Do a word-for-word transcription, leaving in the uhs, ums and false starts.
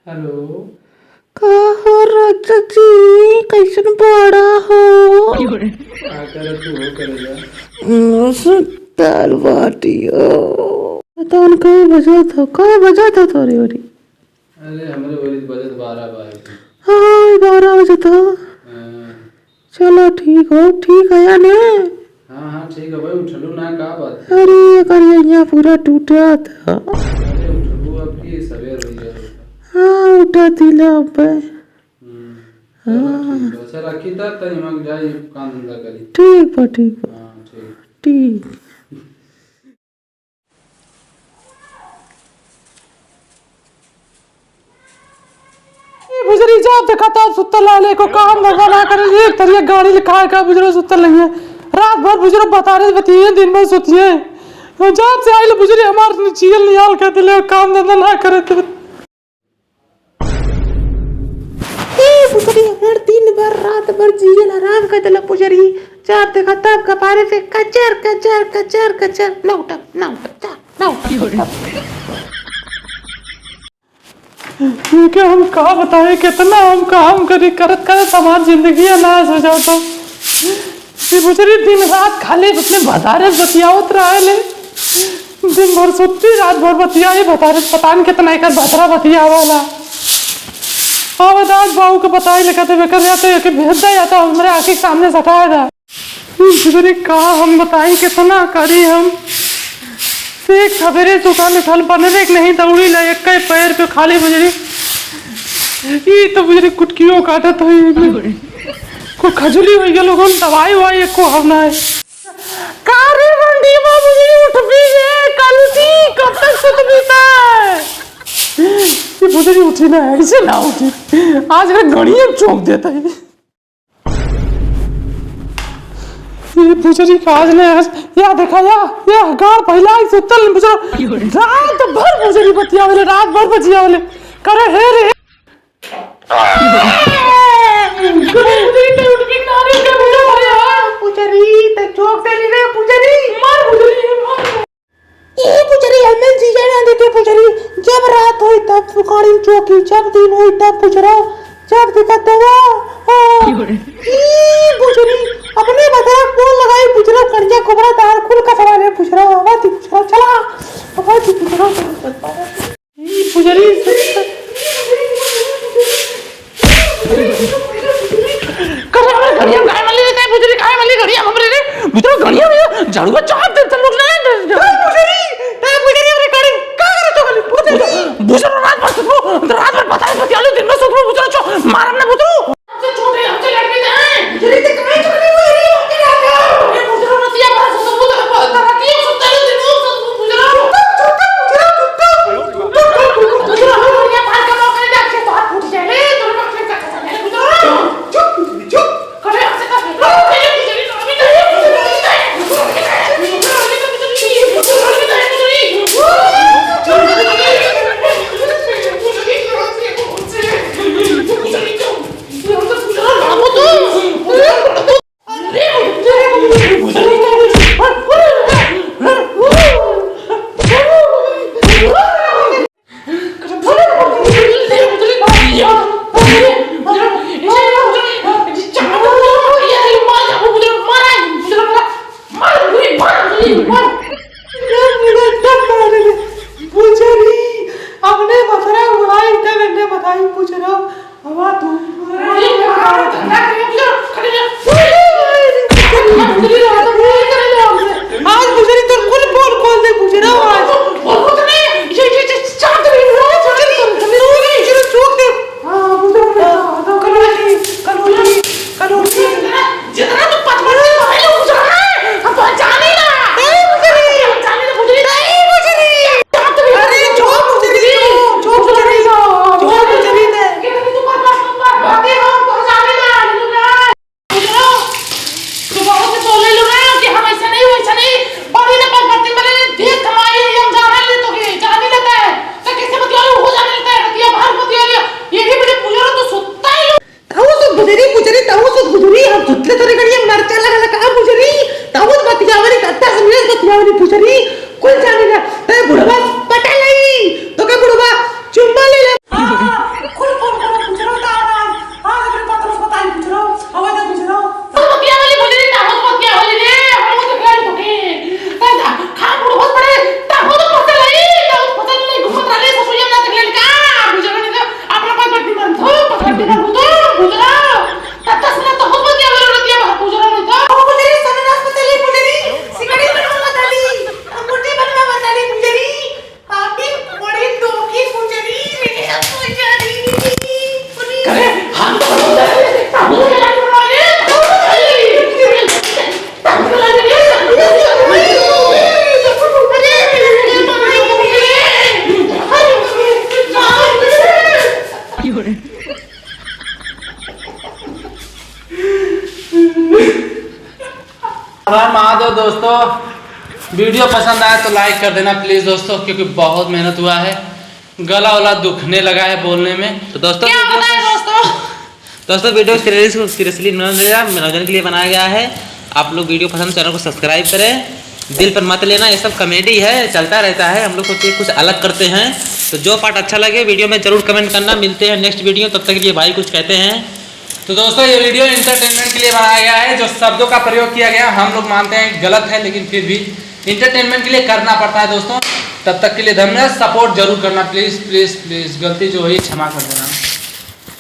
हेलो। का हो राजा जी, कैसन बाड़ा हो? का करत तू हो करेजा? हम्म, सुतल बाटी हो। पता न कई बजत हो, कई बजत हो तोरी ओरी? अरे, हमरे ओरी बजत बारह बाजत। हाँ, बारह बजत हो। हाँ। चलो ठीक हो, ठीक है या ने? हाँ, हाँ, ठीक है भाई, उठलू ना, का बात है? अरे, एकर यहिया पूरा टूटा था। अरे, उठबू अब की सवेर हो गया होता। हाँ, उठा दिला अब। हम्म, चलो हाँ। ठीक है। अच्छा, रखी तब, तब हम जाई काम धंधा करी। ठीक बा, ठीक बा। हाँ, ठीक। ठीक। ए बुजरी, जब देखा तब सुतल रहले, को काम धंधा ना करे, एक तरिया गाड़ी लिखा है का बुजरो सुतल नहीं है। रात भर बुजरो बतारे बतिये, दिन भर सुतिये। जब से आइल बुजरी हमार चील निहाल कर दिले, काम धंधा ना करे तो। ए पुजरी, हमार दिन भर रात भर जियल हराम कर देला पुजरी। जब देखा तब कपारे से कचर, कचर, कचर, कचर। ना उठब, ना उठब, जा, ना उठब, उठब। ये क्या हम का बताए, कितना हम काम करी, करत करत हमार जिंदगी नाश हो जाता। ये बुजरी दिन रात खाली अपने भतारे से बतियावत रहेले। दिन भर सुत्ती, रात भर बतियाई भतारे से। पता न कितना एकर भतरा बतियावला। अब आज बाऊ के बताई लेकर देवे कर जाते, एके भेज दे या तो हमरे आँखी के सामने से हटा दा। ये बुजरी का हम बताई, कितना करी हम। से एक सवेरे से उठल उठल बनरे के नहीं दौड़ी ला, एक पैर पे खाली बुजरी। ई तो बुजरी कुटकियो काटत होई। को खजुली होई गलो, कौन दवाई वाई एको हम ना है। का रे रंडी बाबू जी, उठबी रे, कलुटी, कब तक सुतबी तै? ये बुजरी उठी ना है, ऐसे ना उठी। आज रे गणिया चौंक देता है। ये बुजरी का आज ने आज, या देखा या, या गाड़ पहिला ही सुतल बुजरा। रात भर बुजरी बतियावेले, रात भर बतियावेले। करे हे रे। पुजरी, त चौक देली रे, पुजरी। मार पुजरी, मार। ए पुजरी, हमें जीजा ना देते पुजरी। जब रात होई तब सुखाड़ी चौकी, जब दिन होई तब पुजरा, जब देखा तब आ। हाँ। ई पुजरी, अपने बतरा कौन लगाई पुजरा, कड़िया कोबरा तार कुल का सवाल है पुजरा, आवाज ही पुजरा, चला, आवाज ही पुजरा, चला, चला। ई पुजरी, करे हमरे घड़िया काहे मली रे, ते पुजरी काहे मली घड़िया हमरे रे? बुजरा घड़िया में झाड़ुआ चाप दे, चल उठ ना। ए पुजरी, ए पुजरी, हमरे गाड़ी का करे तो गली? पुजरी। बुजरा रात भर सुतबो, रात भर पता नहीं बतियालू, दिन में सुतबो, बुजरा चो, मारम ना बुजरू। हमसे छोटे, हमसे लड़के जाए। पुजरी ते काहे छोटे हो रही हो? हमके लड़के हो। ये बुजरा रतिया भर सुतबो, तो रतिया सुतलू, दिन में सुतबो, बुजरा। चुप, चुप, चुप, बुजरा, चुप, चुप। चुप, चुप, चुप, बुजरा, हम बढ़िया बाल का मौका नहीं, आपके तो हाथ फूट जाए। ले, तो मैं अपने का कसम है, बुजरा। चुप, चुप, चुप। पुजरी, अपने बतरा उड़ाई, तब इन्हें बताई, पुजरा। हवा तू। आज पुजरी तोर कुल पोल खोल दे, पुजरा आज। चुप दे। हाँ, पुजरा, हाँ, कलोटी, कलोटी, कलोटी। जितना तू पचपन से पहले उठ रहा है, हम तो जाने ना। नहीं उठ रही। जाने ना, उठ रही। नहीं उठ रही। अरे, जो उठ रही, जो, जो उठ रही, जो उठ रही है। कितनी तू पचपन से ऊपर बातें हो, हम तो जाने ना, उठ रहा है। उठ रहा। तू बहुत बोले लो ना कि हम ऐसा नहीं, वैसा नहीं। बड़ी ना पचपन से पहले देख हमारी, हम जाने ले तो के, जाने लेता है। तो कैसे बतिया लो, हो जाने लेता है, बतिया बाहर बतिया लिया। ये भी मुझे पूछो ना, तो सुत्ता ही लो। ताऊ सुत बुजरी, बुजरी, ताऊ सुत बुजरी, हम सुतले तोरे गड़िया मरचा लगा लगा, आ बुजरी, ताऊ बतियावरी, तत्ता समझे बतियावरी बुजरी, कुल जाने ना, ते बुढ़वा पटा लई, तो के बुढ़वा चुम्मा ले ले। हर हर महादेव दोस्तों, वीडियो पसंद आए तो लाइक कर देना प्लीज दोस्तों, क्योंकि बहुत मेहनत हुआ है, गला वाला दुखने लगा है बोलने में। तो दोस्तों, क्या वीडियो बताएं को दोस्तों? दोस्तों, वीडियो सीरियस को सीरियसली न ले जाए, मनोरंजन के लिए बनाया गया है। आप लोग वीडियो पसंद, चैनल को सब्सक्राइब करें, दिल पर मत लेना, ये सब कॉमेडी है, चलता रहता है। हम लोग सोचे कुछ अलग करते हैं, तो जो पार्ट अच्छा लगे वीडियो में जरूर कमेंट करना। मिलते हैं नेक्स्ट वीडियो, तब तक के लिए भाई कुछ कहते हैं। तो दोस्तों, ये वीडियो एंटरटेनमेंट के लिए बनाया गया है। जो शब्दों का प्रयोग किया गया, हम लोग मानते हैं गलत है, लेकिन फिर भी एंटरटेनमेंट के लिए करना पड़ता है दोस्तों। तब तक के लिए धन्यवाद। सपोर्ट जरूर करना प्लीज, प्लीज, प्लीज। गलती जो हुई, क्षमा कर देना।